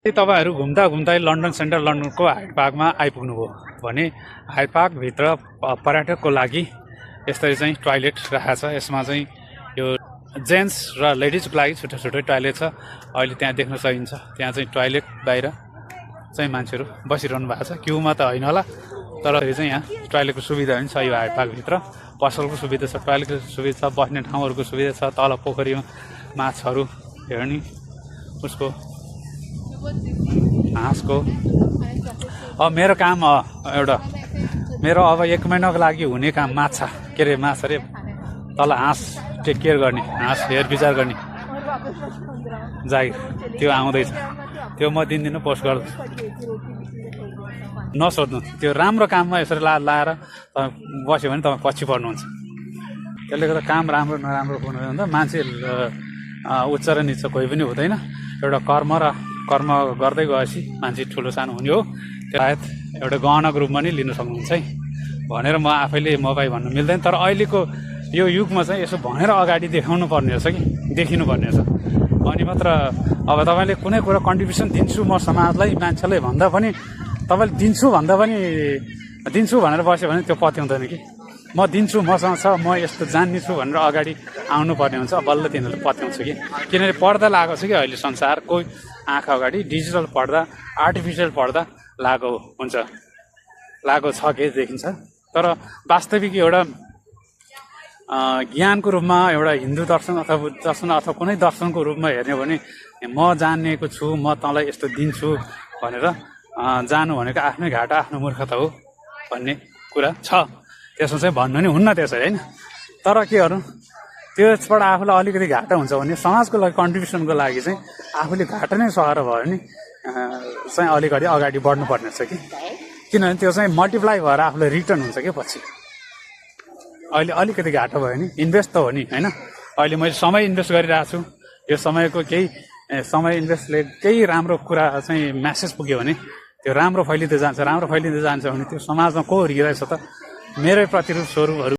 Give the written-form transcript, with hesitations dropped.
तपाईहरु घुम्दा घुम्दै लन्डन सेन्ट्रल लन्डनको हाइड पार्कमा आइपुग्नुभयो भने हाइड पार्क भित्र पर्यटकको लागि यसरी चाहिँ टोयलेट राखेको छ। यसमा चाहिँ यो जेन्ट्स र लेडिजको लागि छुट्टै छुट्टै टोयलेट छ। अहिले त्यहाँ देख्न सकिन्छ, त्यहाँ चाहिँ टोयलेट बाहिर चाहिँ मान्छेहरू बसिरहनु भएको छ। क्युमा त होइन होला, तर चाहिँ यहाँ टोयलेटको सुविधा पनि छ। यो हाइड पार्क भित्र पसलको सुविधा छ, टोयलेटको सुविधा छ, बस्ने ठाउँहरूको सुविधा छ। तल पोखरीमा माछाहरू हेर्ने, उसको हाँसको। अब मेरो काम एउटा मेरो अब 1 महिनाको लागि हुने काम माछा के अरे माछा रे तल हाँस टेक केयर गर्ने, हाँस हेरविचार गर्ने जागिर त्यो आउँदैछ। त्यो म दिनदिन पोस्ट गर्छु, नसोध्नु। त्यो राम्रो काममा यसरी लाएर बस्यो भने तपाईँ पछि पर्नुहुन्छ। त्यसले गर्दा काम राम्रो नराम्रो हुनु भन्दा मान्छे उच्च र निच्च कोही पनि हुँदैन। एउटा कर्म गर्दै गएपछि मान्छे ठुलो सानो हुने हो। सायद एउटा गहनाको रूपमा नि लिन सक्नुहुन्छ है भनेर म आफैले मकै भन्नु मिल्दैन। तर अहिलेको यो युगमा चाहिँ यसो भनेर अगाडि देखाउनु पर्ने रहेछ कि देखिनु पर्ने रहेछ। अनि मात्र अब तपाईँले कुनै कुरा कन्ट्रिब्युसन दिन्छु म समाजलाई मान्छेलाई भन्दा पनि तपाईँले दिन्छु भनेर बस्यो भने त्यो पत्याउँदैन कि म दिन्छु मसँग छ म यस्तो जान्नेछु भनेर अगाडि आउनुपर्ने हुन्छ। बल्ल तिनीहरूले पत्याउँछ कि किनभने पर्दा लागेको छ कि अहिले संसारको आँखा अगाडि डिजिटल पर्दा आर्टिफिसियल पर्दा लागेको छ कि देखिन्छ। तर वास्तविक एउटा ज्ञानको रूपमा एउटा हिन्दू दर्शन अथवा बुद्ध दर्शन अथवा कुनै दर्शनको रूपमा हेर्ने भने म जानेको छु, म तँलाई यस्तो दिन्छु भनेर जानु भनेको आफ्नै घाटा आफ्नो मूर्खता हो भन्ने कुरा छ। त्यसो चाहिँ भन्नु नि हुन्न त्यसरी होइन। तर के गर्नु, त्यसबाट आफूलाई अलिकति घाटा हुन्छ भने समाजको लागि कन्ट्रिब्युसनको लागि चाहिँ आफूले घाटा नै सहेर भयो भने चाहिँ अलिकति अगाडि बढ्नुपर्ने छ कि किनभने त्यो चाहिँ मल्टिप्लाई भएर आफूलाई रिटर्न हुन्छ कि पछि। अहिले अलिकति घाटा भयो नि इन्भेस्ट त हो नि होइन। अहिले मैले समय इन्भेस्ट गरिरहेको छु, यो समयको केही समय इन्भेस्टले केही राम्रो कुरा चाहिँ म्यासेज पुग्यो भने त्यो राम्रो फैलिँदै जान्छ। राम्रो फैलिँदै जान्छ भने त्यो समाजमा को हिँडिरहेछ त मेरै प्रतिरूप स्वरूपहरू